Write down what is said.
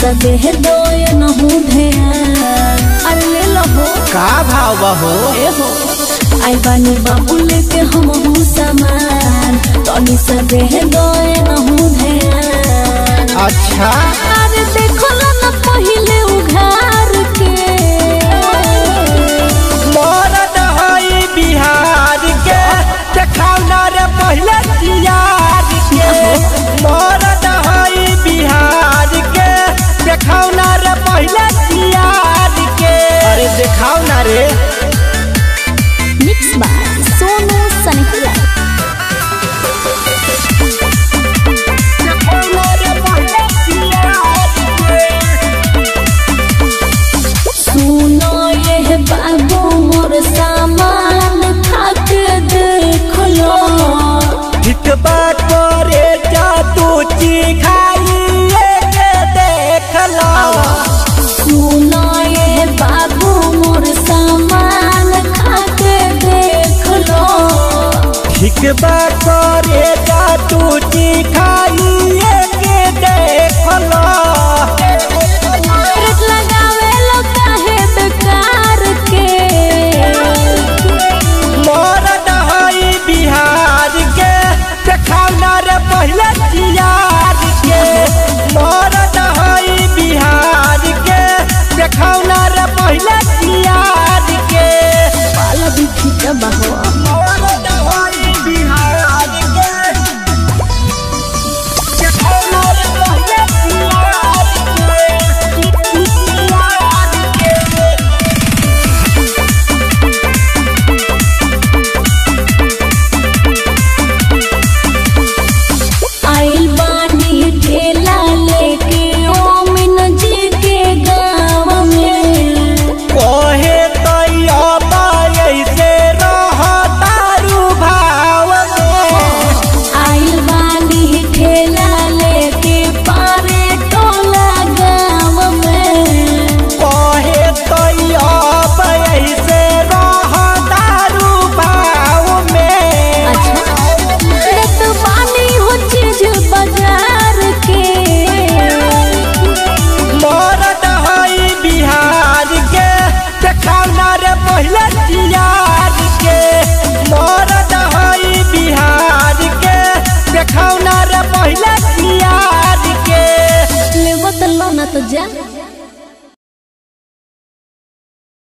सा देह दोय नहु ध्यान। अरे ले लो हो का भाव बा हो? ए हो आई बानी बाबू लेके हम हूँ सामान, तनी सा देह दोय नहु ध्यान। अच्छा अरे देखो ना पहिले उघार के, मरद हई बिहार के, देखाउ ना रे पहिले जियार के। मरद हई बिहार के, देखाउ ना रे पहिले जियार के। अरे देखाउ ना रे। मिक्स बाय सोनू सनहिया। सुनो ये बाबू मोर सामान खाके देख लो, ठीक बात करे जा तू चिखाइए के देख लो। सुनो ये बाबू मोर सामान खाके देख लो, ठीक बात करे जा तू चिखाइए के देख लो। रेट लगावे लो काहे बेकार के, मरद हई बिहार के, देखाउ ना रे पहिले जियार के। मरद हई बिहार के, देखाउ ना रे पहिले जियार के। पाला भी फीका बहो। मरद हई बिहार के, देखाउ ना रे पहिले जियार के। जियार के। आइल बानी ठेला लेके ओमिन जी के गाँव में, कहे तैयाबा ऐसे रह तारू भाव में। आइल बानी ठेला लेके पारे टोला गाँव में। कहे तैयाबा ऐसे रह तारू भाव में। अच्छा रत बानी हो चीज बाजार के, मरद हई बिहार के, देखाउ ना रे पहिले जियार के। मरद हई बिहार के, देखाउ ना रे पहिले जियार के। लेवत लो ना तो जा।